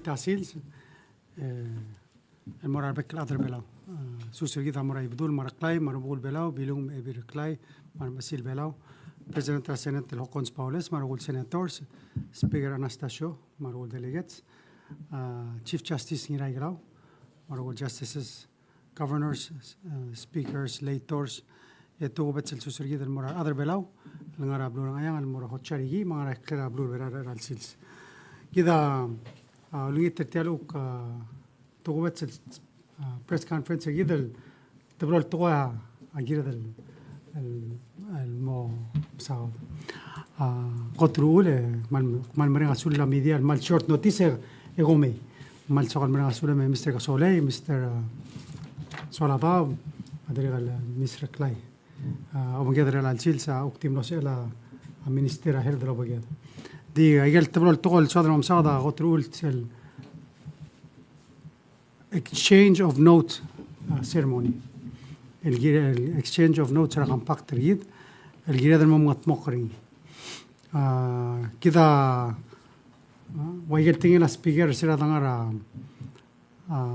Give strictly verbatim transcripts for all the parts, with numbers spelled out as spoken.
tia el sils, e, el mo er a rebek el chad er a Belau. A, sus er kid a mo er a Ibedul me a Reklai me a Rubekul Belau, Bilung me a Ebil Reklai me a Remechesil Belau, President er a Senate el Hokkons Baules me a rokui el senators, Speaker Anastacio me a rokui el delegates, a, Chief Justice Ngiraikelau me a rokui el justices, governors, e, speakers, legislators, e tokubets el sus er kid el mo er a rechad er a Belau el ngar er a beluu er a Ngcheangel el mo er a Hotsarihie me a ngar er a ikrel a beluu er a Belau er a chelecha el sils. Kid a, a, olengit er tia el kuk, a, tokubets el, a, press conference er kid el teblo el tekoi a kired el, el, el mo mesaod. A, kot el uchul e kmal, kmal mereng a sulel a media el kmal short notice e, e komei. Kmal soak el mereng a sulem e Mister Kesolei, Mister, a, Soaladaob, a dirrek el, a, Miss Reklai. A, obengked er chelecha el sils a kuk di mlo sebechel a, a Minister er a Health el obengked. Di, a ikel teblo el tekoi el soad el mo mesaod a kot el uchul sel exchange of notes, a, ceremony. El kir-, el exchange of notes er a compact er kid, el kired el mo mengetmokl er ngii. A, kid a, a, ua ikel tekingel a speaker er se er a dengar er a, a,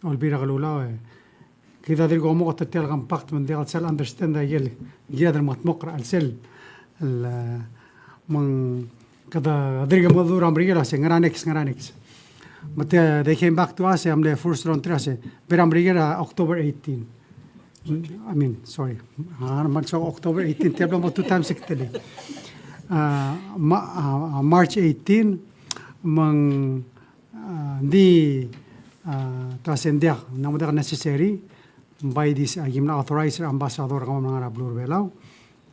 Olbiil er a Kelulau, e kid a dirk omekot er tia el compact me ng diak el sel understand a ikel kired el mengetmokl er a chelsel el, e, me ng kede dirk mengedecheduch er a Merikel el uase ngera next, ngera next. Me tia, they came back to us, e a mle first round er a se, be er a Merikel er a October eighteen. I mean, sorry. A, me a lsoak October eighteen, tia el bla mo two times exactly. A, ma-, a, a, March eighteen, me ng, a, ng di, a, te uase ng diak, ng mo diak necessary, by this, a, ki mla authorize er a ambassador er kemam el ngar er a beluu er a Belau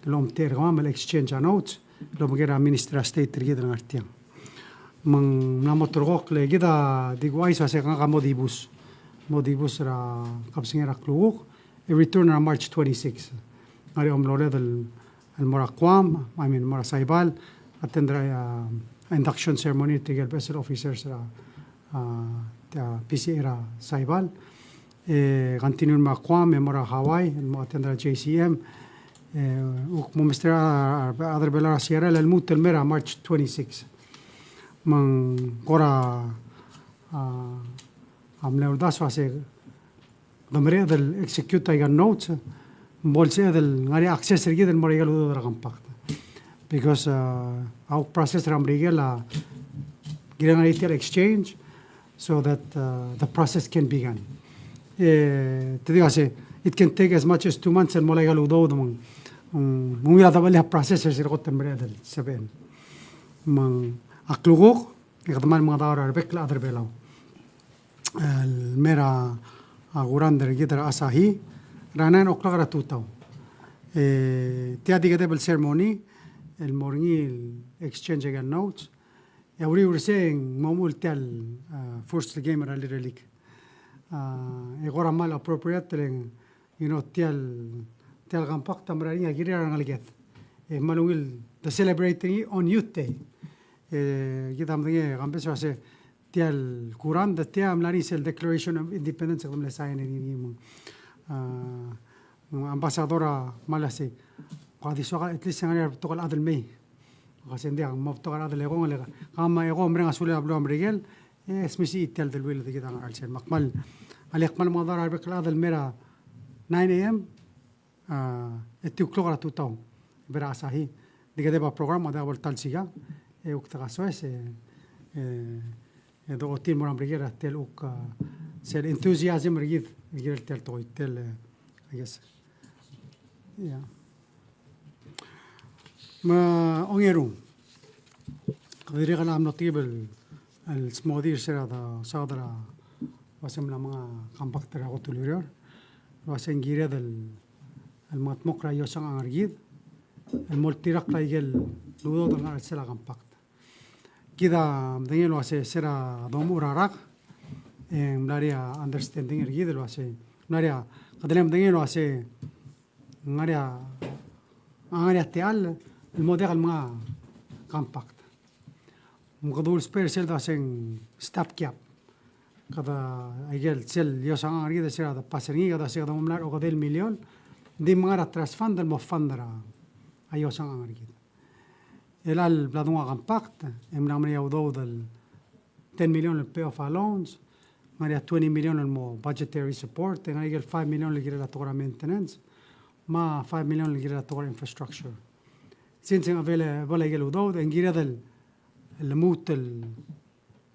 el omtechei er kemam el exchange a notes el obengked er a Minister er a State er kid el ngar tiang. Me ng mla mo terrekokl e kid a di kuchais el uase ngak a mo dibus. Mo dibus er a kebesengei er a klukuk, e return er a March twenty-six. Ngar er ngii a omeloled el, el mo er a Guam, I mean, mo er a Saipan, attend er a, a, induction ceremony er tirke el beches el officers er a, a, tia P C A er a Saipan. E continue el mo er a Guam, e mo er a Hawaii, el mo attend er a J C M. E kuk mo mesterir a, a, a rechad er a Belau er a Seattle el lmuut el mei er a March twenty-six. Me ng kora, a, a mle uldasu el uase de mereched el execute aika el notes, me bo lsebeched el ngar er ngii a access er kid el mo er aika el udoud er a compact. Because, a, a kuk process er a Merikel a kirel ngar er ngii tia el exchange so that, a, the process can begin. E, te di uase, it can take as much as two months el mo er aika el udoud me ng, me ng, me ng ungil a debechel a process er se el kot el mereched el sebechel. Me ng a klukuk, e kede kmal mengedaol er a rebek el chad er a Belau el mei er a, a, kurand er kid er a Asahi er a nine o'clock er a tutau. E tia di kedeb el ceremony el mo er ngii el exchange aika el notes. E a uriul er sei e ng mo omuchel tia el, a, first game er a Little League. A, e kora kmal appropriate le ng, you know, tia el, tia el compact a mera er ngii a kirir a rengeleked. E kmal ungil de celebrate er ngii on Youth Day. E kid a medengei e Kambes el uase tia el kurand, tia a mla er ngii sel Declaration of Independence el kede mle sign er ngii me ng, a, me ng ambassador a kmal uase, ko a di soak a at least ngar er ngii a rebetok el chad el mei. Ko a se ng diak, ng mo betok a rechad el ekong, le kemam a ekong mereng a sulel a beluu er a Merikel, e smisichii tia el deleuill e kid a ngar er a chelsel. Me ak kmal, a le ak kmal mengedaol er a rebek el chad el mei er a nine A M, a, e two o'clock er a tutau, be er a Asahi. Di kedeb a program, a diak bo el ta el sikang, e kuk ta kasoes, e, e, e dochotii el mo er a Merikel er tia el kuk, a, sel enthusiasm er kid, el kirel tia el tekoi, tia el, e, I guess. Yeah. Me a ongeru, kede dirrek el mlo tekib el, el smodii er se er a, saod er a, ua se mla menga compact er a kot el ureor, ua se ng kired el, el mengetmokl er a iosang er kid, el mo oltirakl a ikel udoud el ngar er a chelsel a compact. Kid a medengei el ua se, se er a domuchel er a rak, e ng mla er ngii a understanding er kid el ua se, ng mla er ngii a, kede le medengei el ua se, ng ngar er ngii a, ng ngar er ngii a techall el mo diak el menga compact. Me kede ousbech er sel dua se ng stopgap. Kede, aikel sel iosang er kid, se er a de pass er ngii, kede se kede mo mla er a okedei el miliol, ng di menga er a trust fund el mo fund er a iosang er kid. El a le bla donguu a compact, e ng mla er ngii a udoud el ten million el pay off a loans, ngar er ngii a twenty million el mo budgetary support, e ngar er ngii a ikel five million el kirel a tekoi er a maintenance, me a five million el kirel a tekoi er a infrastructure. Since ng available a ikel udoud, e ng kired el, el lmuut el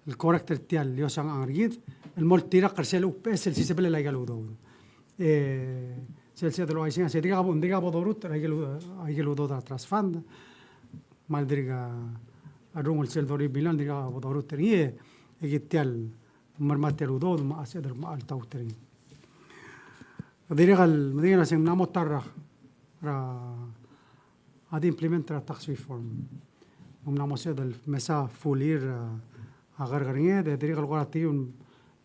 el correct er tia el iosang er kid, el mo oltirakl er sel uchul el sisebelel a ikel udoud. E, sel, sel de lo uaisei, se dirk a bo, dirk a bo doruul er a ikel, a ikel udoud er a trust fund, me a dirk a rungel sel thirty million, dirk a bo doruul er ngii, e kid tia el mei er tia el udoud, me a sel de mo oltaut er ngii. Dirrek el, me ng di ng mla mo ta er a, er a a di implement er a tax reform. Ng mla mo sebeched el mesa full year, a, a kerrekerenged, e dirrek el kora tiu el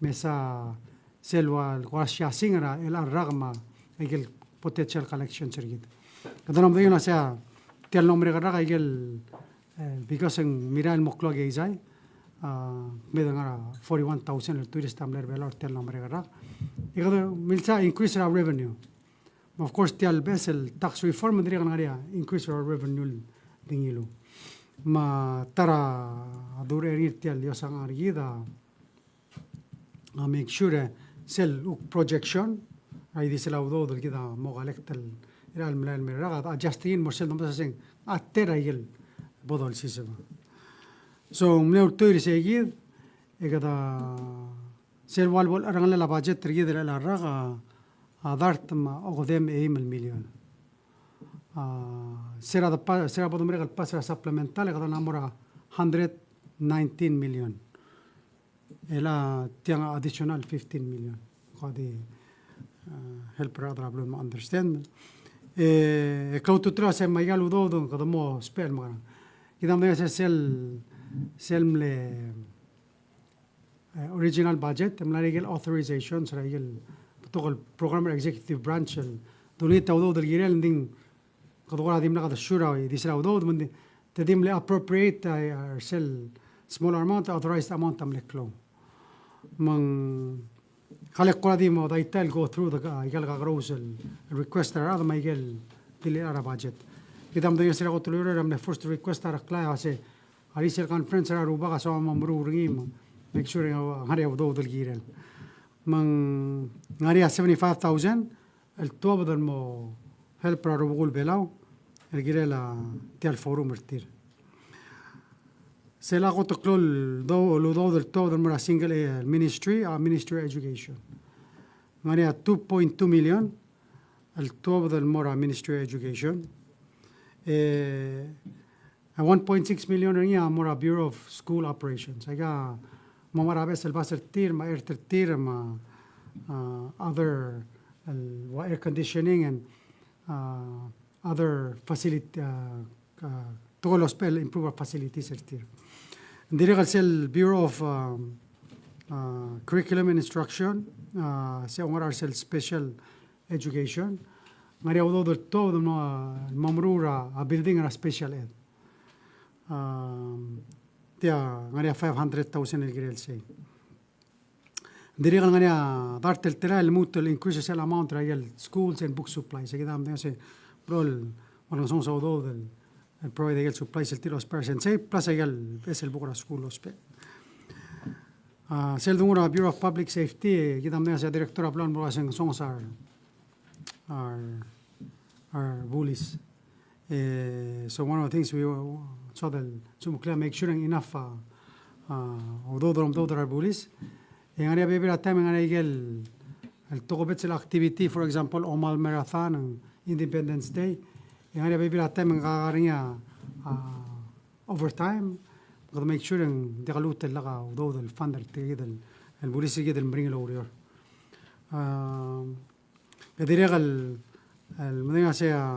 mesa sel ua el kora siasing er a, el rak me a ikel potential collections er kid. Kede mla mo di ng uaisei, tia el mlo merek el rak a ikel, e, because ng mirrael el mo klou a keizai, a, me de ngar er a forty-one thousand el tourist a mle er a Belau er tia el mlo merek el rak. E kede milsa increase er a revenue. Of course, tia el beches el tax reform, ng dirrek el ngar er ngii a increase er a revenue el di ngiluu. Me ta er a dulii er ngii er tia el iosang er kid a, a make sure, e, sel uchul projection, a di sel udoud el kid a mo collect el, er a mle, mle rak, a adjust er ngii el mo er sel domes a se ng a ta er a ikel bo dolsiseb. So, mle ultuil er sei kid, e kede sel ua bo el cherrengelel a budget er kid er a rak a, a dart me a okedei me a eim el million. A, se er a de pa-, se er a bo domerek el pass er a supplemental, e kede mla mo er a hundred nineteen million. E le tiang a additional fifteen million. Ko di, a, help er a rechad er a beluu el mo understand. E, e klou a ultutelel a se me a ikel udoud, kede mo spend me a ngerang. Kid a medengei a se sel, sel mle, e, original budget, e mla er a ikel authorizations er a ikel betok el program er a executive branch el dulii a udoud el kirel, ng di kede kora dimlak de sure a di sel udoud, me ng di, te di mle appropriate, a, er sel smaller amount, authorized amount a mle klou. Me ng kede kora di mo daitai el go through the, a, ikel kakerous el request er a rechad me a ikel dulii er a budget. Kid a medengei a se er a kot el ureor a mle first request er a klai a se a di sel conference er a Rubak a soam a mo meruul er ngii me make sure ng ngar er ngii a udoud el kirel. Me ng ngar er ngii a seventy-five thousand el tuobed el mo help er a rubekul Belau el kirel a tia el forum er tir. Sel kot el klou el udoud, el udoud el tuobed el mo er a single, e, ministry, a Ministry of Education. Ngar er ngii a two point two million el tuobed el mo er a Ministry of Education. E, a one point six million er ngii a mo er a Bureau of School Operations. Aika mo mera a beches el bus er tir, me a ert er tir, me a, a, other, el, ua air conditioning and, a, other facility, a, a, tekoi el ousbech el improve a facilities er tir. Ng dirrek el sel Bureau of, um, a, Curriculum and Instruction, a, se ngar er a sel special education. Ngar er ngii a udoud el tuobed el mo, mo meruul a, a building er a special ed. Um, tia ngar er ngii a five hundred thousand el kirel sei. Ng dirrek el ngar er ngii a dart el telael el lmuut el increase sel amount er a ikel schools and book supplies. E kid a medengei a se bo el, bo el ngesonges a udoud el, el provide a ikel supplies el tir el ousbech er a sensei, plus a ikel beches el book er a school el ousbech. A, sel donguu er a Bureau of Public Safety, e kid a medengei a se a director a bla el mo er a se ng ngesonges a re, a re, a rebulis. E, so one of the things we, so that, so we clear, make sure ng enough, a, a, udoud, udoud er a rebulis. E ng ngar er ngii a bebil er a taem e ng ngar er ngii a ikel, el tokubets el activity, for example, Omal Marathon, ng Independence Day. E ng ngar er ngii a bebil er a taem e ng ngar er ngii a, a, overtime, kede make sure ng diak a lmuut el lak a udoud el fund er tir kid el, el bulis er kid el meringel oureor. A, e dirrek el, el medengei a se a,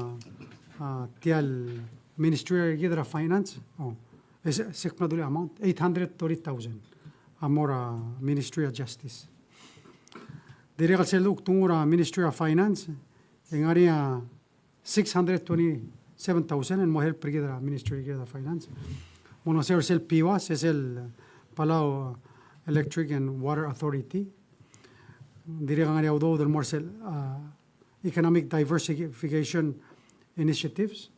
a, tia el ministry er kid er a finance, o, e se, se kmal dulii a amount, eight hundred thirty thousand a mo er a Ministry of Justice. Dirrek el sel donguu er a Ministry of Finance, e ng ngar er ngii a six hundred twenty-seven thousand el mo help er kid er a Ministry er kid er a Finance. Mo olengeseu er sel PEWA, se sel Palau Electric and Water Authority. Ng dirrek el ngar er ngii a udoud el mo er sel, a, economic diversification initiatives.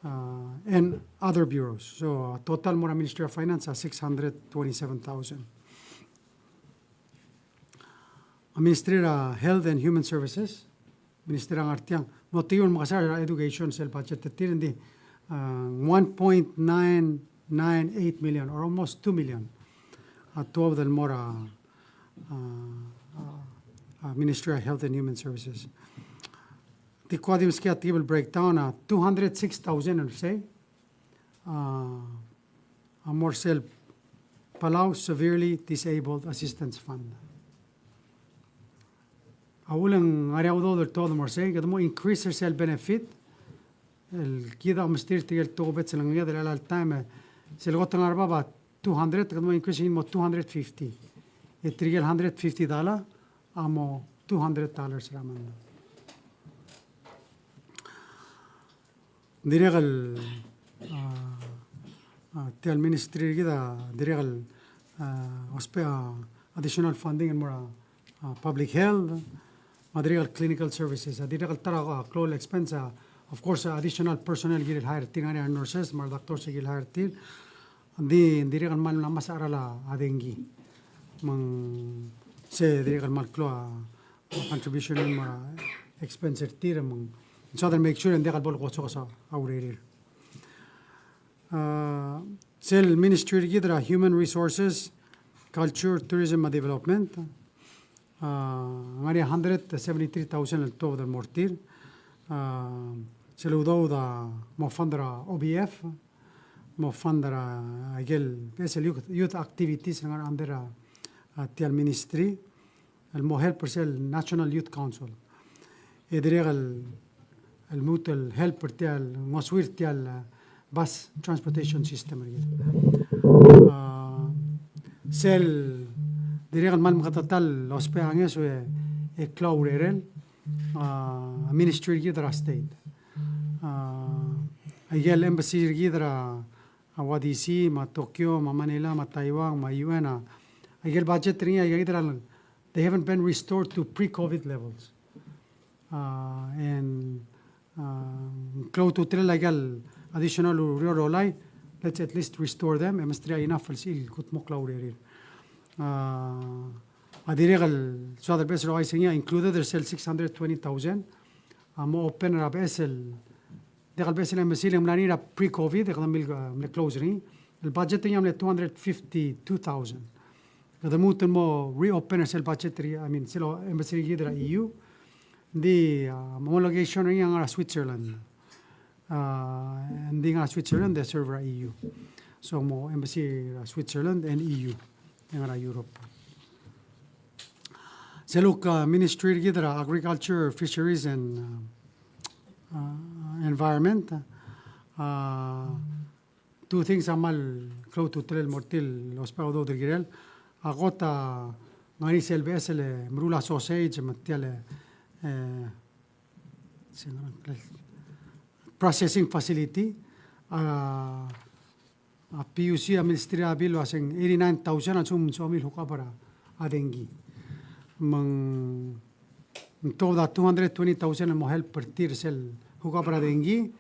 uh, and other bureaus. So, uh, total mo er a Ministry of Finance a six hundred twenty-seven thousand. A Ministry er a Health and Human Services, Ministry er a ngar tiang, me tia el mekesai er a education sel budget er tir, ng di, uh, one point nine nine eight million, or almost two million. A tuobed el mo er a, uh, uh, uh, Ministry of Health and Human Services. Di kuk di meskid a table breakdown a two hundred six thousand er sei, uh, a mo er sel Palau Severely Disabled Assistance Fund. A uleng ngar er ngii a udoud el tuobed el mo er sei, kede mo increase er sel benefit el kid a mesterir tirke el tokubets el ngar er ngii er chelecha el taem, e sel kot el ngar er a bab a two hundred, kede mo increase er ngii el mo two hundred fifty. E tirke el hundred fifty dollar a mo two hundred dollars er a month. Dirrek el, a, a, tia el ministry er kid a dirrek el, a, ousbech a additional funding el mo er a, a, public health, me a dirrek el clinical services. A dirrek el ta er a, a, klou el expense, a, of course, a, additional personnel el kirel hire er tir, ngar er ngii a nurses me a re doctors el kirel hire er tir. Ng di, ng dirrek el kmal mla ngmasech a cheral a dengki. Me ng sei dirrek el kmal klou a contribution el mo er a expense er tir, me ng soad el make sure e ng diak el bo lekosokes a urerir. A, sel ministry er kid er a Human Resources, Culture, Tourism and Development, a, ngar er ngii a hundred seventy-three thousand el tuobed el mo er tir. A, sel udoud a mo fund er a O B F, mo fund er a ikel, beches el youth, youth activities el ngar er a under a, a, tia el ministry, el mo help er sel National Youth Council. E dirrek el, el lmuut el help er tia el, ngosuir tia el, a, bus transportation system er kid. A, sel dirrek el kmal meketeket el ousbech a ngeso e, e klou a urerel, a, ministry er kid er a state. A, ikel embassy er kid er a, a, ua D C, me a Tokyo, me a Manila, me a Taiwan, me a U N, a, ikel budget er ngii a, a, they haven't been restored to pre-COVID levels. A, and, a, klou a ultutelel a ikel additional ureor el rolai, let's at least restore them, e mesterir a enough el sebechir el kutmokl a urerir. A, a dirrek el soad el beches el ouchais er ngii a included er sel six hundred twenty thousand, a mo open er a beches el, diak el beches el embassy el mla er ngii er a pre-COVID, e kede mle, a, mle close er ngii. El budget er ngii a mle two hundred fifty-two thousand. Kede lmuut el mo reopen er sel budget er ngii, I mean, sel embassy er kid er a E U. Ng di, a, homologation er ngii a ngar er a Switzerland. A, ng di ngar er a Switzerland, e serve er a E U. So mo embassy er a Switzerland and E U, e ngar er a Europe. Sel kuk, a, ministry er kid er a Agriculture, Fisheries and, a, a, Environment. A, two things a kmal klou a ultutelel el mo er tir el ousbech a udoud er kirel. A kot a ngar er ngii sel beches el meruul a sausage, me tia el, e, processing facility. A, a P U C a milsterir a bill el uaseng eighty-nine thousand a lsekum ng soam el hook up er a dengki. Me ng tuobed a two hundred twenty thousand el mo help er tir sel hook up er a dengki.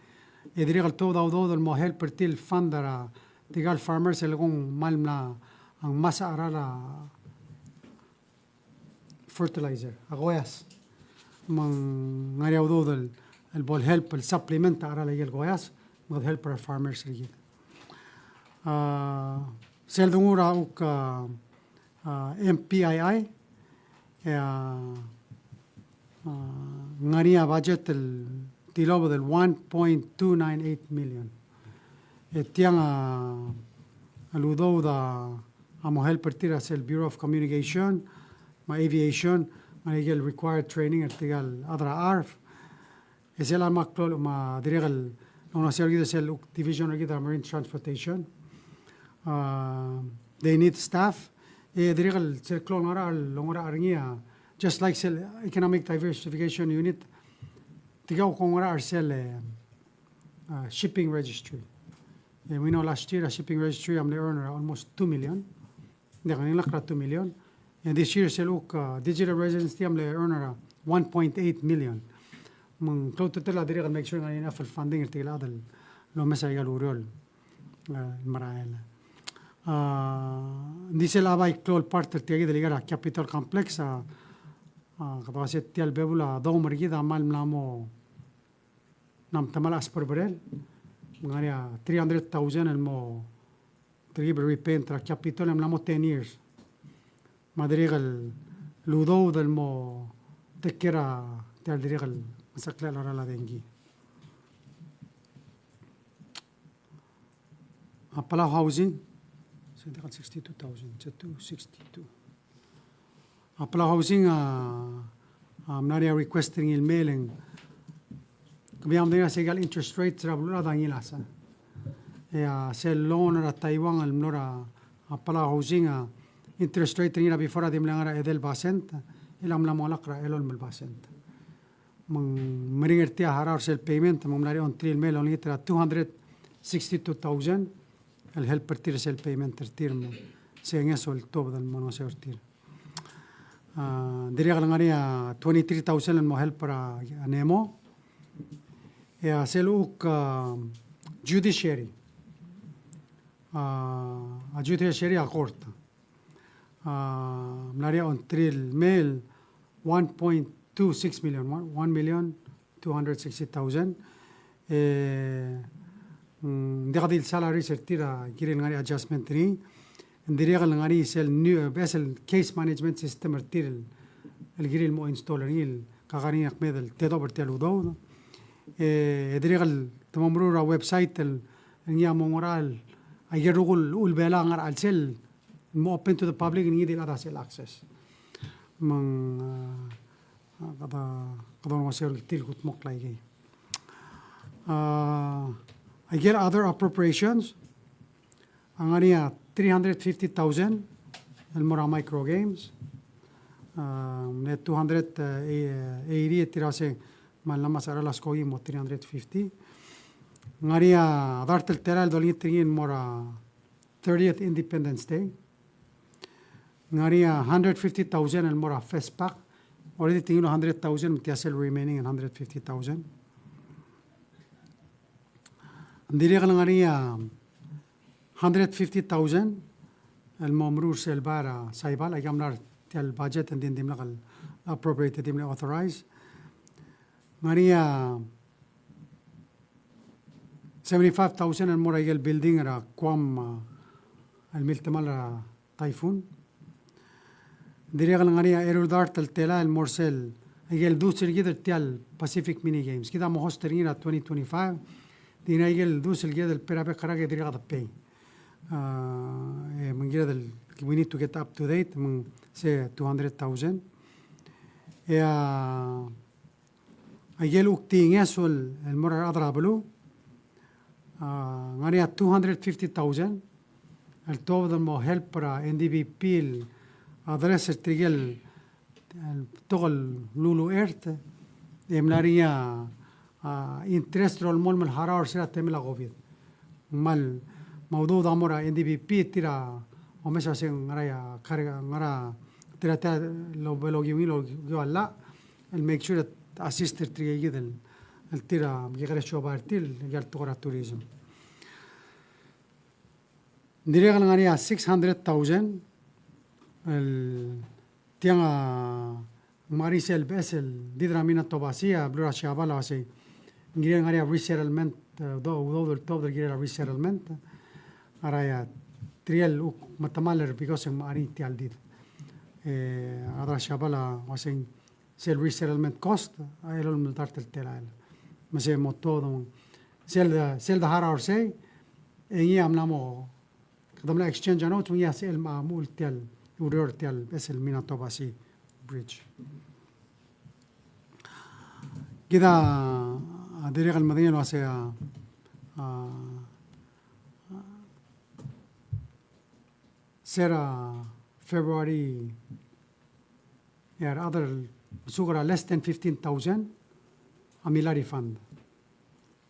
E dirrek el tuobed a udoud el mo help er tir el fund er tirka el farmers el kmo ng kmal mla ngmasech a cheral a fertilizer, a koias. Me ng ngar er ngii a udoud el, el bo el help el supplement a cheral a ikel koias, me kede help er a farmers er kid. A, sel donguu er a kuk, a, a, M P I I, e, a, a, ngar er ngii a budget el tilobed el one point two nine eight million. E tiang a, a udoud a, a mo help er tir a sel Bureau of Communication, me a Aviation, me a ikel required training er tirka el chad er a ARFF. E sel a kmal klou me a dirrek el olengeseu er kid a sel division er kid er a Marine Transportation. A, they need staff. E dirrek el sel klou el ngar er a, el ngar er ngii a, just like sel Economic Diversification Unit, tirka a kuk ngar er sel, e, a, shipping registry. E, we know last year a shipping registry a mle earn er a almost two million. Ng di ng ngar er a two million. And this year sel kuk, a, digital residency a mle earn er a one point eight million. Me ng klou a ultutelel a dirrek el make sure ng ngar er ngii a enough el funding er tirka el chad el el omes aika el ureor, e, el merael. A, ng di sel a bai klou el part er tia kid el ngar er a Capitol Complex, a, a, kede uase tia el bebul a dom er kid a kmal mla mo, ng mla mo temall a sberberel, ng ngar er ngii a three hundred thousand el mo, te di repaint er a Capitol, e mla mo ten years. Me a dirrek el udoud el mo take care er tia el dirrek el mesaklech el lorael a dengki. A Palau Housing, sixty-two thousand, two sixty-two. A Palau Housing a, a mla er ngii a request er ngii el mei el ng, kemiu a medengei a se aika el interest rate er a beluulechad a ngilasech. E a sel loan er a Taiwan el mlo er a, a Palau Housing a interest rate er ngii er a before a di mle ngar er a edei el percent, e ng mla mo chelechang er a elolem el percent. Me ng meringel er tia a harau er sel payment, me ng mla er ngii a ongtir el mei el olengit er a two hundred sixty-two thousand el help er tir er sel payment er tir, me se ngeso el tuobed el mo olengeseu er tir. A, dirrek el ngar er ngii a twenty-three thousand el mo help er a, a NEMO. E a sel kuk, a, judiciary. A, a judiciary a court. A, mla er ngii a ongtir el mei el one point two six million, one, one million two hundred sixty thousand. E, mm, ng diak di el salaries er tir a kirir el ngar er ngii a adjustment er ngii. Ng dirrek el ngar er ngii sel new, e, beches el case management system er tir el, el kirir el mo install er ngii el kuk ngar er ngii a kmeed el tedobech er tia el udoud. E, e dirrek el te mo meruul er a website el, el ngii a mo ngera el, aike el rokui el, el Belau a ngar er a chelsel, mo open to the public, ng di el chad a sel access. Me ng, a, a, kede, kede olengeseu er tir el kudmokl aikei. A, aike el other appropriations, a ngar er ngii a three hundred fifty thousand el mo er a micro games. A, mle two hundred, e, e, eighty e tir a se me ng mla mo er a last year el mo three hundred fifty. Ng ngar er ngii a dart el telael el dolengit er ngii el mo er a thirtieth Independence Day. Ng ngar er ngii a hundred fifty thousand el mo er a FestPac. Already te ngiluu a hundred thousand, me tia sel remaining el hundred fifty thousand. Ng dirrek el ngar er ngii a hundred fifty thousand el mo meruul er sel bai er a Saibal, aika a mla er tia el budget, ng di dimlak el appropriate, dimlak authorize. Ng ngar er ngii a seventy-five thousand el mo er aike el building er a Guam, a, el miltemall er a Typhoon. Ng dirrek el ngar er ngii a eru el dart el telael el mo er sel, aike el dues er kid er tia el Pacific Mini Games. Kid a mo host er ngii er a twenty twenty-five. Ng di aike el dues el kired el pay er a bek el rak e dirrek el pay. A, e, me ng kired el, we need to get up to date, me ng se two hundred thousand. E, a, aike el kuk di ngeso el, el mo er a rechad er a beluu, a, ng ngar er ngii a two hundred fifty thousand el tuobed el mo help er a N D B P el address er tirke el, el betok el uluuchert, e mla er ngii a, a, interest er a olemolem el harau er se er a temel a COVID. Me a, me a udoud a mo er a N D B P, tir a omes a se ng ngar er a, kar-, ngar er a, tir a tia el bo lokiu ngii el okiu a llach, el make sure e assist er tirke kid el, el tir a mekekerei a siobai er tir, el tekoi er a tourism. Ng dirrek el ngar er ngii a six hundred thousand, el tiang a ng mla er ngii sel beches el did er a Minatobashi, a beluu er a Siabal a uasei, ng kired el ngar er ngii a resettlement, e, udo-, udoud el tuobed el kirel a resettlement. A ngar er ngii a tirke el kuk metemall er because e ng mla er ngii tia el did. E, a rechad er a Siabal a uasei sel resettlement cost a elolem el dart el telael. Me se mo tuobed, sel de, sel de harau er sei, e ngii a mla mo Kede mla exchange a notes, me ng uaisei el mo meruul tia el, ureor tia el, beches el Minatobashi Bridge. Kid a, a dirrek el medengei el uasei a, a, se er a February, e a rechad el mesuk er a less than fifteen thousand a mla refund.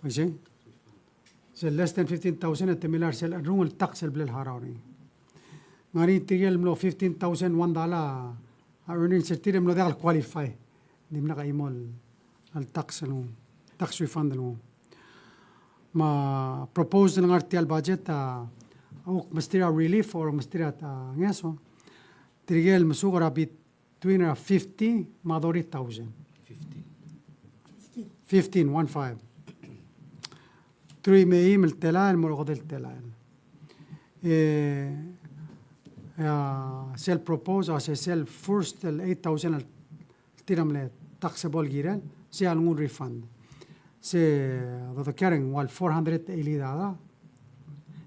Uaisei? Sel less than fifteen thousand e te mla er sel cherrungel tax el bla leharau er ngii. Ng ngar er ngii tirke el mlo fifteen thousand one dollar a earnings er tir e mlo diak el qualify. Dimlak a chimo el tax el nguu, tax refund el nguu. Me a proposed el ngar er tia el budget a, a kuk mesterir a relief or mesterir a, a ngeso. Tirke el mesuk er a between er a fifty me a thirty thousand. Fifteen. Fifteen, one five. Teruich me a eim el telael el mo er a okedei el telael. E, a, sel propose, a, se sel first el eight thousand el tir a mle taxable el kirel, se a lenguu el refund. Se, a dodekiak er ngii a four hundred eighty dollar,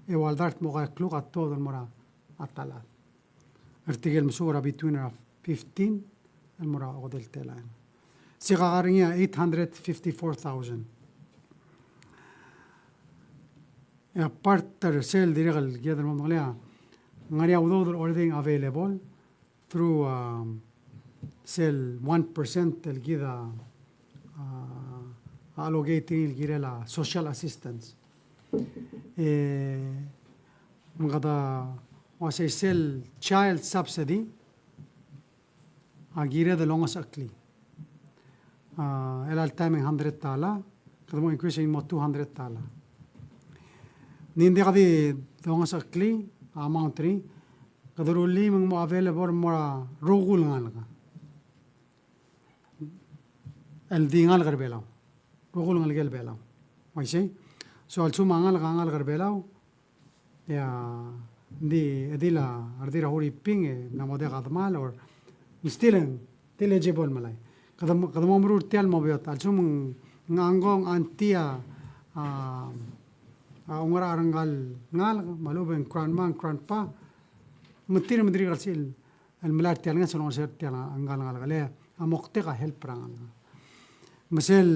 e ua el dart mo okai el kluk a tuobed el mo er a, a telal. Er tirke el mesuk er a between er a fifteen el mo er a okedei el telael. Se kuk ngar er ngii a eight hundred fifty-four thousand. E a part er sel dirrek el kired el mo medengelii a ngar er ngii a udoud el already available through, um, sel one percent el kid a, a, allocate er ngii el kirel a social assistance. E, me kede uasei sel child subsidy, a kired el ongesecheklii. A, el all time hundred dollar, kede mo increase el mo two hundred dollar. Ng di kede ongesecheklii a amount er ngii, kede rullii me ng mo available el mo er a rokui el ngalek el di ngalek er Belau. Rokui el ngelekel Belau. Uaisei? So, a lsekum a ngalek a ngalek er Belau, e a, ng di, e di a, a redil a Huriping, e ng mo diak a demal, or, ng still, still eligible el melai. Kede mo, kede mo meruul er tia el mo beot. A lsekum ng uncle, ng auntie a, a, a oungerachel er ngka el ngalek, me a lechub e ng grandma, ng grandpa, me tir me dirrek el sebechir el melai er tia el ngeso el olengeseu er tia el ngalek, ngalek. Le a moktek a help er a ngalek. Me sel,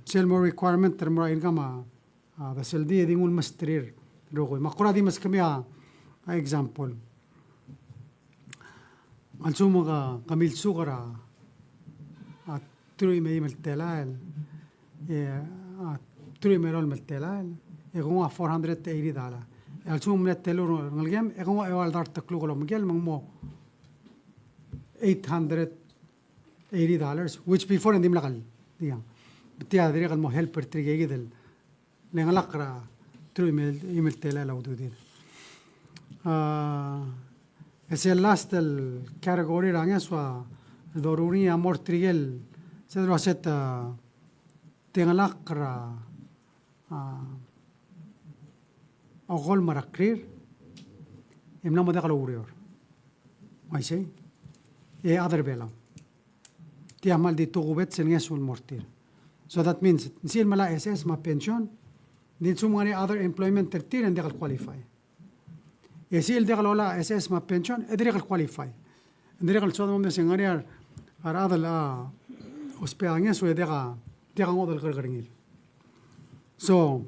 sel mo requirement er a mo er a income a, a, a sel di, e di nguu el mesterir el rokui. Me ak kora di meskemiu a, a example. A lsekum ke, ke milsuk er a, a, teruich me a eim el telael, e, a, teruich me a elolem el telael, e ke nguu a four hundred eighty dollar. E a lsekum ng mle telul a rengelekem, e ke nguu a eua el dart el kluk el omekel, me ng mo eight hundred eighty dollars, which before ng dimlak el, diang. Tia dirrek el mo help er tirke kid el le ngelak er a teruich me a eim el telael a ududir. A, e sel last el category er a ngeso a doruul er ngii a mo er tirke el, se el uase te, te ngelak er a, a, okolem er a krir, e mla mo diak loureor. Uaisei? E chad er Belau. Tia kmal di tokubets el ngeso el mo er tir. So that means, ng sel melai a S S me a pension, ng di a lsekum ng ngar er ngii a other employment er tir, e ng diak el qualify. E sel diak lolai a S S me a pension, e dirrek el qualify. Ng dirrek el soad el mo mesa ng ngar er ngii a rechad el, a, ousbech a ngeso e diak a, diak a ngodech el kerrekerngel. So,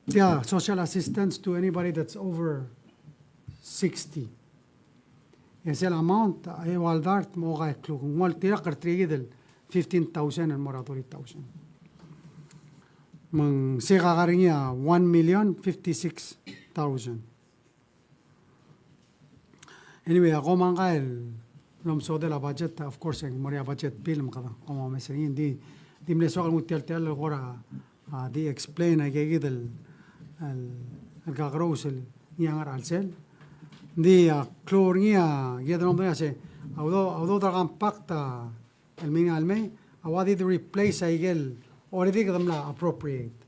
tia social assistance to anybody that's over sixty. E sel amount, a eua el dart me a okai el kluk. Ng ua el tirke er tirke kid el fifteen thousand el mo er a thirty thousand. Me ng se kuk ngar er ngii a one million fifty-six thousand. Anyway, a kom ngka el lomesodel a budget, of course, e ng mo er ngii a budget bill, me kede, kom omes er ngii, ng di, di mle soak el nguu tia el, tia el kora, a, di explain aike kid el, el, el kakerous el ngii a ngar er a chelsel. Ng di, a, klou er ngii a, kid el omdengei a se, a udoud, a udoud er a compact, a, el mei, el mei, a ua di replace aike el already kede mla appropriate.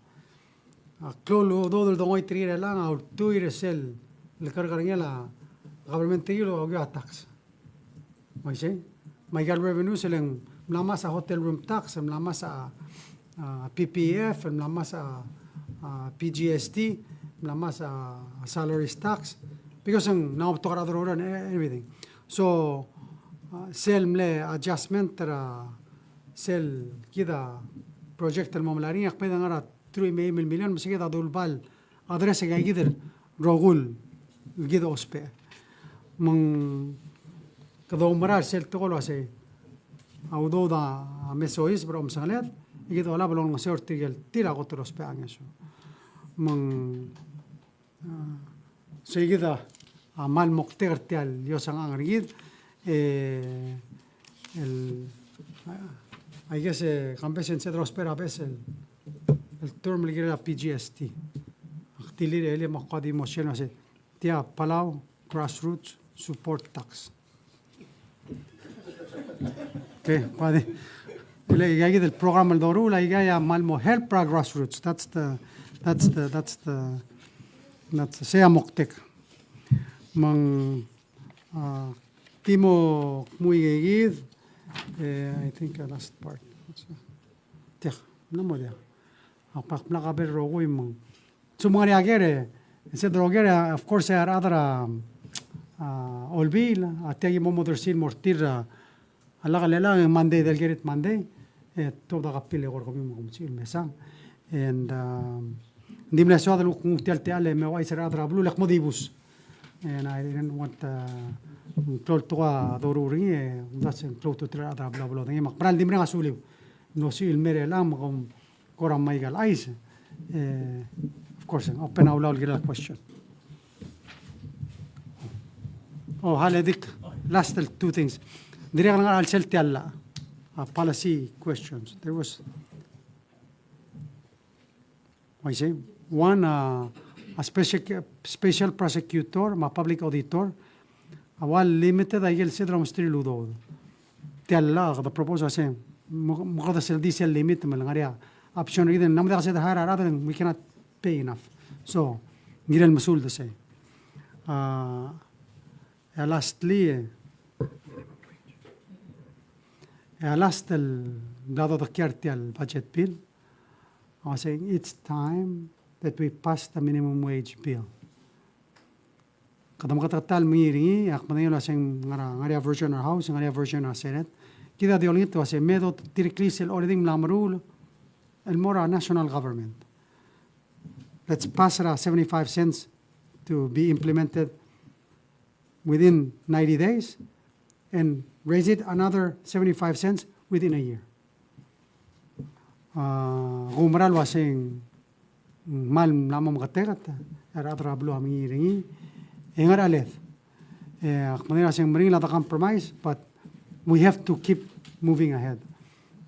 A klou el udoud el dongoit er ngii er chelechang a ultuil er sel lekerrekerngel a government er ngii el okiu a tax. Uaisei? Me aika el revenues e le ng mla ngmasech a hotel room tax, mla ngmasech a, a, P P F, mla ngmasech a, a, P G S T, mla ngmasech a, a, salaries tax, because ng mla betok er a rechad el oureor and everything. So, a, sel mle adjustment er a sel kid a project el mo melai er ngii, a kmeed a ngar er a teruich me a eim el million, me se kid a dulebal address aika kid el rokui el kid a ousbech. Me ng kede oumera er sel tekoi el uasei a udoud a mesoiseb er a omesengeled, e kid a olab el olengeseu er tirke el tir a kot el ousbech a ngeso. Me ng A, sei kid a, a, kmal moktek er tia el iosang er kid, e, el, a, I guess, e, kambes e ng se el dousbech er a beches el, el term el kirel a P G S T. Ak dilu er ngii me ak di mo sel, me se, tia Palau Grassroots Support Tax. Okay, padi. Ele, aika kid el program el doruul, aika a kmal mo help er a grassroots. That's the, that's the, that's the, that's the, sei a moktek. Me ng, a, di mo kmu aika kid, e, I think, a, last part. Tia, ng mo diak. A, ak mla cover el rokui me ng Sel mo ngar er ngii a ker, e, sel doker, e, of course, e a rechad er a, a, Olbiil, a tia ki mo mo odersii el mo er tir, a, a lak el chelechang, e Monday, del ker er a Monday, e, tuobed a copy el eko er kemiu me kom sebechir el mesang. And, um, ng di mle soad el kuk nguu tia el techall el me ouchais er a rechad er a beluu el kmo dibus. And I didn't want, uh, ng klou el tekoi a doruul er ngii, e, ng di se ng klou a ultutelel a rechad er a beluu a bo lodengei. Me ak meral di mereng a suliu. Ng osisiu el mei er chelechang me kom kora mei el chais, e, of course, open a ulaol el kirel a question. Oh, hale dik, last two things. Dirrek el ngar er a chelsel tia el, a, policy questions. There was, I say, one, a, a special, special prosecutor, me a public auditor, a ua limited a ikel sel domes er tir el udoud. Tia el, a, kede propose a se, mo, mo kede sel di sel limit me le ngar er ngii a option er kid el ng mo diak se de hire a rechad, we cannot pay enough. So, ng kirel mesul de sei. A, e lastly, e, e last el bla dodekiar tia el budget bill, I was saying it's time that we pass the minimum wage bill. Kede meketeketang el mengiil er ngii, ak medengei el uaseng ngar er a, ngar er a version er a House, ngar er a version er a Senate. Kid a di olengit el uaseng me dotireklii sel already mla meruul el mo er a national government. Let's pass er a seventy-five cents to be implemented within ninety days and raise it another seventy-five cents within a year. A, kumerang el uaseng, mm, kmal mla mo meketeket, e a rechad er a beluu a mengiil er ngii, e ngar er a cheled. E, ak medengei el uaseng meringel a de compromise, but we have to keep moving ahead.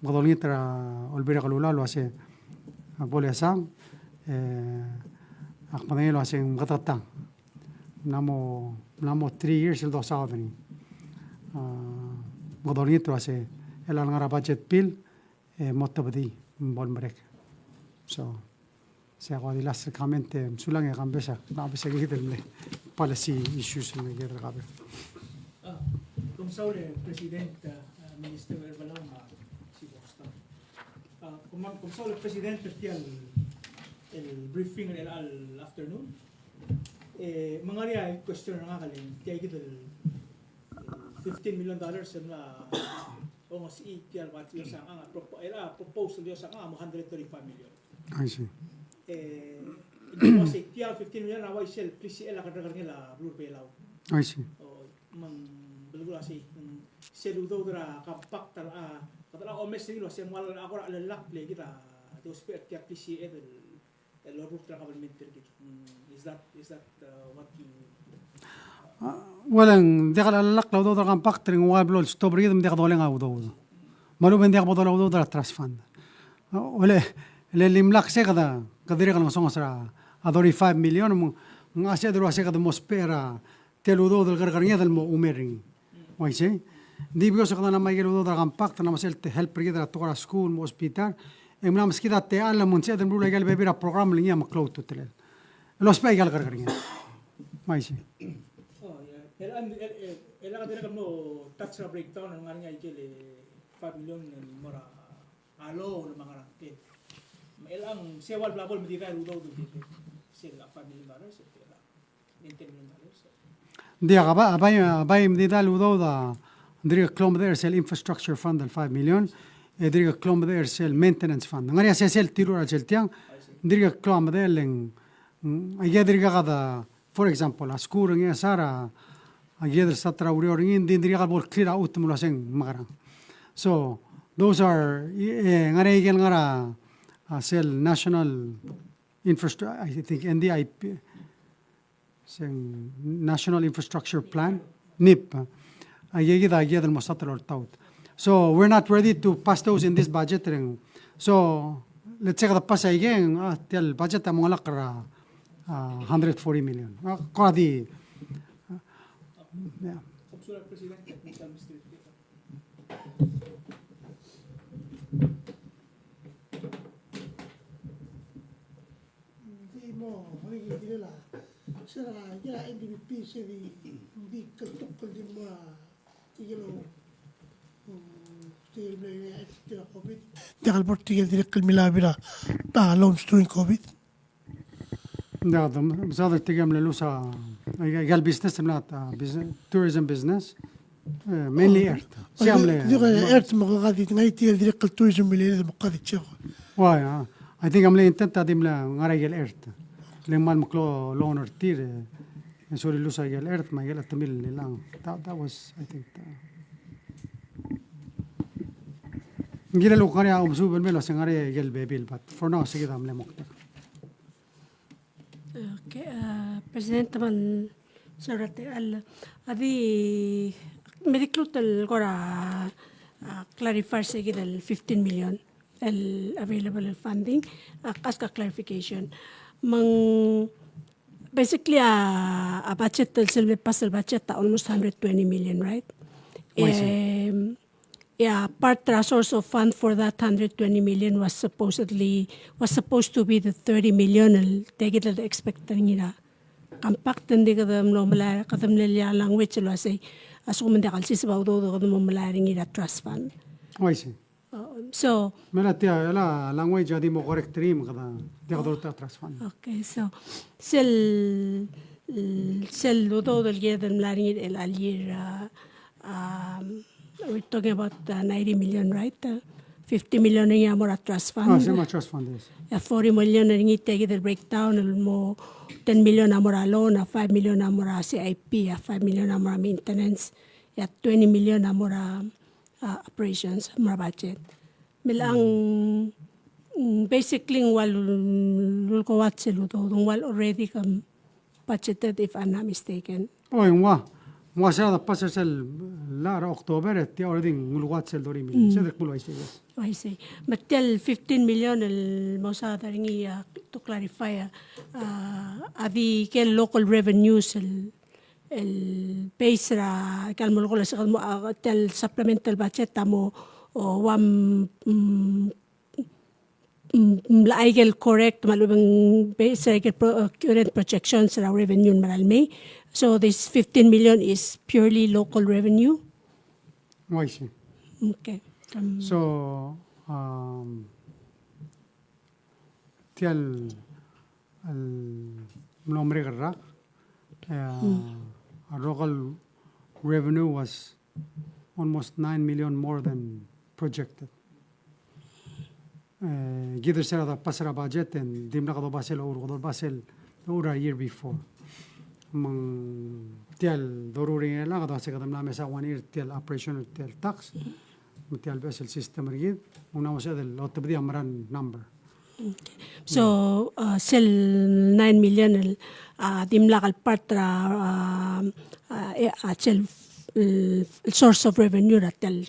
Me kede olengit er a Olbiil er a Kelulau el uaseng, a, bo lesang, e, ak medengei el uaseng meketeketang. Mla mo, mla mo three years el dosaod er ngii. A, me kede olengit el uaseng, el ngar er a budget bill, e mo tebedii, me bo lemerek. So, sei a kuk di last comment, e, mesulang e kambes a, kambes a kid el mle policy issues el mle kid el cover. A, kom saul e President, a, Minister Uherbelau me a Siboksta. A, kom, kom saul e President er tia el, el briefing er chelecha el afternoon. E, me ng ngar er ngii a question er ngak el, tia kid el, el fifteen million dollars el mla ongesechii tia el budget el osang a, propo-, el, a, proposal el osang a mo hundred thirty-five million. I see. E, ng di uasei tia el fifteen million a uaisei el klisichel a kerrekerngel a beluu er a Belau. I see. O, me ng belkul a sei, ng sel udoud er a compact a, a, kede omes er ngii el uasei ng ua a kora chelellakl e kid a di ousbech er tia el klisichel el, el orurt er a government er kid. Mm, is that, is that, uh, what you... A, well, ng diak el chelellakl a udoud er a compact er ngii, ng ua blo el stop er kid me ng diak doleng a udoud. Me a lechub e ng diak bo doleng a udoud er a trust fund. A, ole, le limlak sei kede, kede dirrek el ngesonges er a, a thirty-five million, me ng, ng a sei el uasei kede mo ousbech er a tia el udoud el kerrekernged el mo oumei er ngii. Uaisei. Ng di because kede mla me aike el udoud er a compact, ng mla me sel te help er kid er a tekoi er a skuul me a hospital, e ng mla meskid a techall me ng sebeched el meruul aike el bebil er a program el ngii a meklou a ultutelel el ousbech aike el kerrekernged. Uaisei. Oh, yeah. El, el, el, el, el a dirrek el mo touch er a breakdown el ngar er ngii aike el five million el mo er a a loan me a ngerang, okay. Me chelechang, sei a ua el bla bo el medidai el udoud el, sel five million dollars, el, el ten million dollars. Ng diak, a bai, a bai, a bai medidai el udoud a, ng dirk klou medechel er sel infrastructure fund el five million, e dirk klou medechel er sel maintenance fund. Ng ngar er ngii a sesei el tilur er a sel tiang, I see. Ng dirk klou medechel e ng, mm, aike a dirkak a For example, a skuul er a Ngchesar a, a kired el start er a ureor er ngii, ng di ng dirkak bo el clear a chutem el uaseng mekerang. So, those are, e, ngar er ngii a ikel ngar er a, a, sel National Infrastru-, I think N D I P, sel National Infrastructure Plan, NIP. A, aike kid a kired el mo start el oltaut. So, we're not ready to pass those in this budget, reng. So, Let's say kede pass a ikei, a, tia el budget a mo ngalek er a, a, hundred forty million. A, kora di, a, yeah. Di mo, mo kirel a, se er a, kirel a N D P P, se di, di kltukl el di mo a, tirke el, mm, tirke el mle, tirke el COVID. Diak el bo er tirke el dirrek el milai a bebil a, a, loans during COVID. Diak, me, me sa er tirke el mle lose a, a, a, a business, mla, a, business, tourism business. Eh, mainly Earth. Oi, siam le, di ko Earth me ko kadi, ngai tirke el dirrek el tourism related me ko kadi check. Ua, a. I think a mle intent a di mle ngar er a ikel Earth. Le ng kmal meklou a loan er tir, e, e sorir el lose a ikel Earth me a ikel chetemil el ngelang. That, that was, I think, the, ng kirel el kuk ngar er a omesuub el mei el uase ngar er a ikel bebil, but for now, se kid a mle moktek. Okay, a, President, me ng soad er a techall, a di, me di kuk lmuut el kora, a, clarify er se kid el fifteen million el available el funding, a, ask a clarification. Me ng, basically, a, a budget el sel mle pass el budget a almost hundred twenty million, right? Oi, sir. Em, Yeah, part er a source of fund for that hundred twenty million was supposedly, was supposed to be the thirty million el tia kid el expect er ngii er a compact, ng di kede mlo melai, kede mle language el uasei, a lsekum ng diak el siseb a udoud e kede mo melai er ngii er a trust fund. Oh, I see. Uh, so, me a tia, a language a di mo correct er ngii me kede diak doruul a trust fund. Okay, so, sel, sel udoud el kired el mla er ngii er chelecha el year, uh, um, we're talking about, uh, ninety million, right? Uh, fifty million er ngii a mo er a trust fund. Ah, se mo er a trust fund, yes. E a forty million er ngii tia kid el breakdown el mo ten million a mo er a loan, a five million a mo er a C I P, a five million a mo er a maintenance, e a twenty million a mo er a, uh, operations, mo er a budget. Me ng, mm, basically ng ua lul-, lulekoi a sel udoud, ng ua already ke budgeted, if I'm not mistaken. Oi, ng ua. Ng ua se er a pass er sel llach er a October, e tia already ng ulekoi a sel thirty million. Mm. Se dirk bo el uaisei, yes. Uaisei. Me tia el fifteen million el mo saod er ngii, a, to clarify, a, a di ikel local revenues el, el base er a, ikel mo local, se kede mo, a, tia el supplemental budget a mo, o, ua, mm, mm, mla ikel correct, me a lechub e ng base er a ikel pro-, uh, current projections er a revenue el mera el mei. So this fifteen million is purely local revenue? Oh, I see. Okay. Um, so, um, tia el, el mlo merek el rak, uh, mm, our local revenue was almost nine million more than projected. E, kid er se er a pass er a budget, e ng dimlak doba sel, doba sel, doba sel a year before. Me ng tia el doruul er ngii el, kede uase kede mla mesa one year tia el operation er tia el tax, me tia el beches el system er kid, me ng mla mo sebeched el otebedii a mera el number. Okay. So, uh, sel nine million el, uh, dimlak el part er a, uh, uh, e, uh, sel, el source of revenue er a tia el,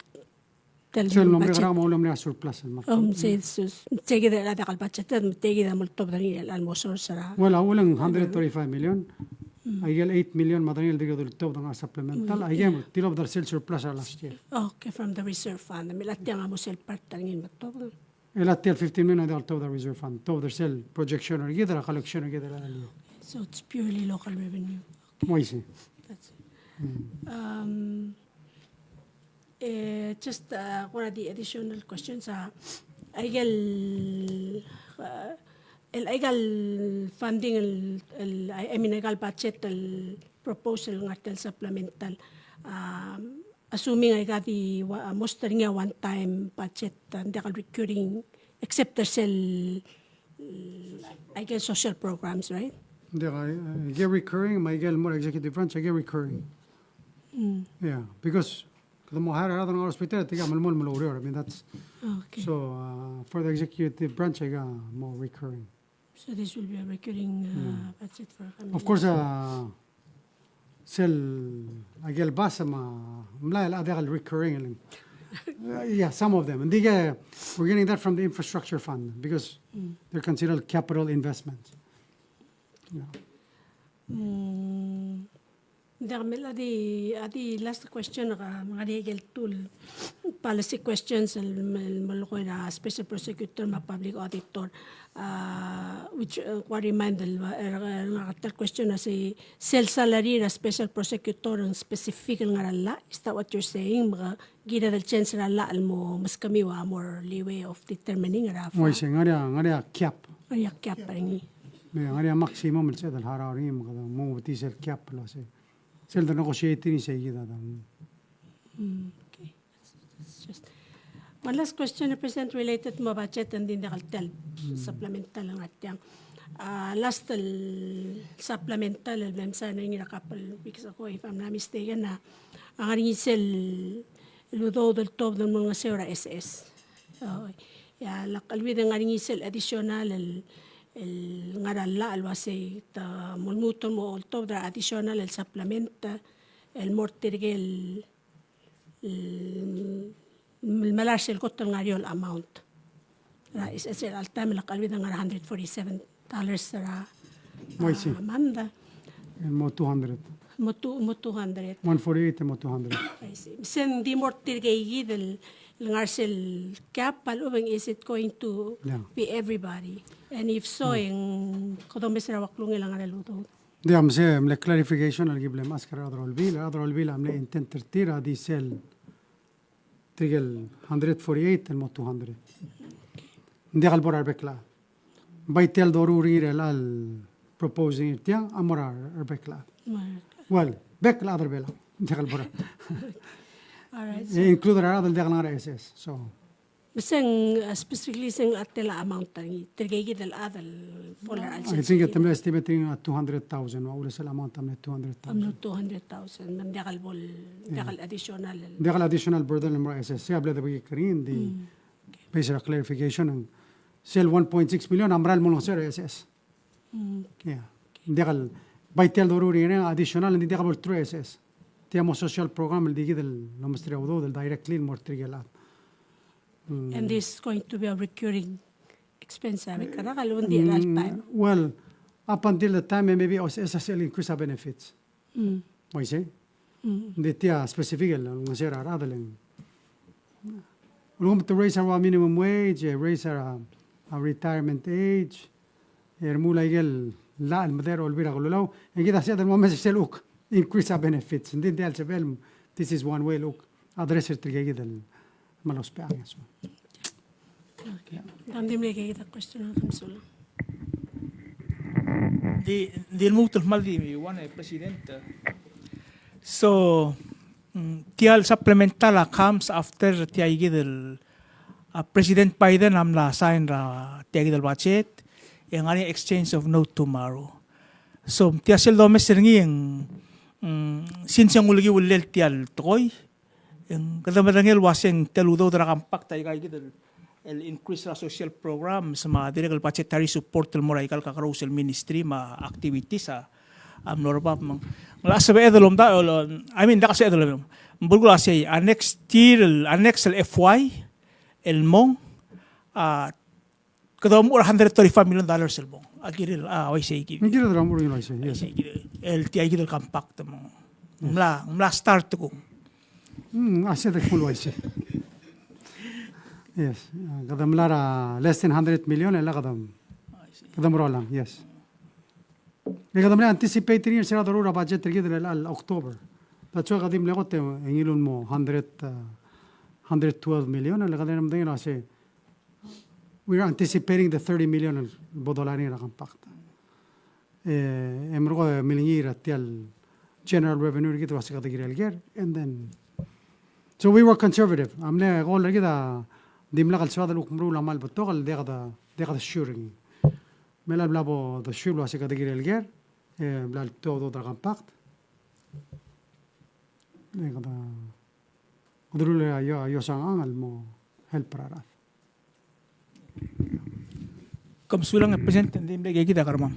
tia el budget. Sel mlo merek el rak me a uchul e ng mla surplus el market. Um, se, se, se kid a diak el budget, me tia kid a mo oltobed er ngii el mo source er a. Well, a uchul e ng hundred thirty-five million, mm, a ikel eight million me a dengei el dirk oltobed er a supplemental, mm, a ikel, yeah, tilobed er sel surplus er a last year. Okay, from the reserve fund. Me a tiang a mo sel part er ngii el mo tobed. E a tia el fifteen million a diak el tobed er a reserve fund, tobed er sel projection er kid er a collection er kid er a year. So it's purely local revenue. Uaisei. That's it. Mm. Um, eh, just, uh, one of the additional questions, uh, aikel, uh, el, aikel funding el, el, I, I mean, aikel budget el proposal ngar tia el supplemental, um, assuming aika di ua-, most er ngii a one time budget, a ng diak el recurring, except er sel, mm, aike el social programs, right? Ng diak, a, aike el recurring, me aike el mo er a executive branch, aike el recurring. Mm. Yeah, because kede mo hire a rechad el ngar er a hospital, tirka a melemolem el oureor. I mean, that's, okay. So, uh, for the executive branch, aika a mo recurring. So this will be a recurring, uh, yeah, budget for coming years. Of course, uh, sel, aike el base me a mlai a diak el recurring el. Uh, yeah, some of them. And they get, we're getting that from the infrastructure fund because they're considered capital investments. Yeah. Mm. Ng di mle di, a di last question er a, ng ngar er ngii a ikel two el policy questions el, el melekoi er a special prosecutor me a public auditor. Uh, which, uh, ko remind el, er, er, ngar er ngii a question a sei, sel salary er a special prosecutor a specific el ngar er a llach, is that what you're saying? Me ke kired el change er a llach el mo meskemiu a more leeway of determining er a. Ng uaisei, ng ngar er ngii a, ng ngar er ngii a cap. Ng ngar er ngii a cap er ngii. Me ng ngar er ngii a maximum el sebeched el harau er ngii, me kede mo betis el cap el uaisei. Sel de negotiate er ngii sei kid a. Mm, okay. It's just one last question, President, related mo budget and then the supplemental el ngar tiang. Uh, last el supplemental el bla msa er ngii er a couple weeks ago, if I'm not mistaken, a, a ngar er ngii sel el udoud el tuobed el mo olengeseu er a S S. So, ia, lak el bla de ngar er ngii sel additional el, el ngar er a llach el uaisei te mo lmuut el mo oltobed er a additional el supplement el mo er tirke el, el, el melai er sel kot el ngar er eou el amount. Right, is, is er a all time el lak el bla de ngar er a hundred forty-seven dollars er a, uaisei, a month. El mo two hundred. Mo two, mo two hundred. One forty-eight el mo two hundred. I see. Se ng di mo er tirke kid el, el ngar er sel cap a lechub e ng, is it going to be everybody? And if so, e ng kede omes er a ua klungel a ngar er a udoud? Ng di a mse, mle clarification el ki bla mle ask er a rechad er a Olbiil, a rechad er a Olbiil a mle intent er tir a di sel tirke el hundred forty-eight el mo two hundred. Ng diak el bo er a rebek el chad. Bai tia el doruul er ngii er a proposing er tiang a mo er a rebek el chad. Mo er a rebek el chad. Well, bek el chad er a Belau. Ng diak el bo er a. All right, so include er a rechad el diak el ngar er a S S. So. Me se ng, uh, specifically se ng a tela amount er ngii, tirke kid el chad el fall er a. I think te mle estimate er ngii a two hundred thousand, ua ulesel amount a mle two hundred thousand. A mle two hundred thousand, me ng diak el bo el, diak el additional. Diak el additional burden el mo er a S S, a bla de bai kerind, di base er a clarification, ng sel one point six million a mera el mo olengeseu er a S S. Mm. Yeah. Ng diak el, bai tia el doruul er ngii a additional, ng di diak el bo el through S S. Tia mo social program el di kid el omesterir a udoud el directly el mo er tirke el chad. Mm. And this is going to be a recurring expense, a bek el rak el undi el all time. Mm, well, up until the time, eh, maybe S S will increase a benefits. Mm. Uaisei? Mm. Ng di tia specific el olengeseu er a rechad el ng. Ulekum te raise er a minimum wage, e raise er a, a retirement age, e remuul a ikel llach el mederir a Olbiil er a Kelulau, e kid a sebeched el mo omes er sel kuk increase a benefits. Ng di tia el sebechel, this is one way el kuk address er tirke kid el me lousbech a ngeso. Okay. Ng di mle keikid a question, mesulang. Di, di lmuut el kmal di one, eh, President. So, mm, tia el supplemental a comes after tia kid el, a, President Biden a mla sign er a tia kid el budget, e ng ngar er ngii a exchange of note tomorrow. So, tia sel domes er ngii e ng, mm, since ng ulekiu el tia el tekoi, e ng kede medengei el uaseng tia el udoud er a compact a ika kid el, el increase er a social programs me a dirrek el budgetary support el mo er a ika el kakerous el ministry me a activities a, a mlo er bab me ng locha sebeched el omdasu, I mean, diak el sebeched el omdasu. Ng belkul a sei, a next year, a next el F Y, el mong, a kede omuchel er a hundred thirty-five million dollars el mong. A kirel, a, uaisei kid. Ng kirel el omuchel er ngii el uaisei, yes. Uaisei kid. El tia kid el compact me ng mla, mla start kung. Mm, a sei de kmo uaisei. Yes, a, kede mla er a less than hundred million, e le kede, kede meruul a, yes. E kede mle anticipate er ngii er se er a doruul er a budget er kid er a October. That's why kede mle kot e ngiluu el mo hundred, uh, hundred twelve million, e le kede medengei el uasei, we are anticipating the thirty million el bo dolai er a compact. E, e merekong e milengii er tia el general revenue er kid el uasei kede kirel ker, and then, so we were conservative. A mle goal er kid a dimlak el soad el kuk meruul a kmal betok el diak de, diak de sure er ngii. Me a le bla bo de sure el uasei kede kirel ker, e bla el tuobed er a compact. E kede, kede rullii a io, a iosang el mo help er a rechad. Kom sulang, e President, ng di mle keikid a kermam.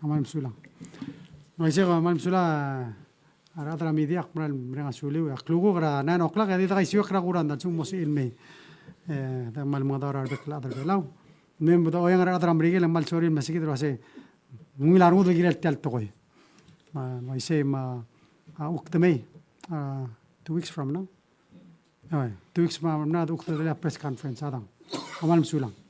Kmal mesulang. Uaisei, kmal mesulang, a rechad er a media, ak mera el mereng a suliu, e a klukuk er a nine o'clock, e a di dekaisiuekl er a kurang, a lsekum mo sebechir el mei. E, de kmal mengedaol er a rebek el chad er a Belau. Me bo dochoeng er a rechad er a Merikel, e kmal sorir el mesekid el uasei, ng ungil a rengud el kirel tia el tekoi. Me, me isei me a, a, kuk de mei, a, two weeks from now. Oi, two weeks from now, a kuk de mei a press conference, a dang. Kmal mesulang.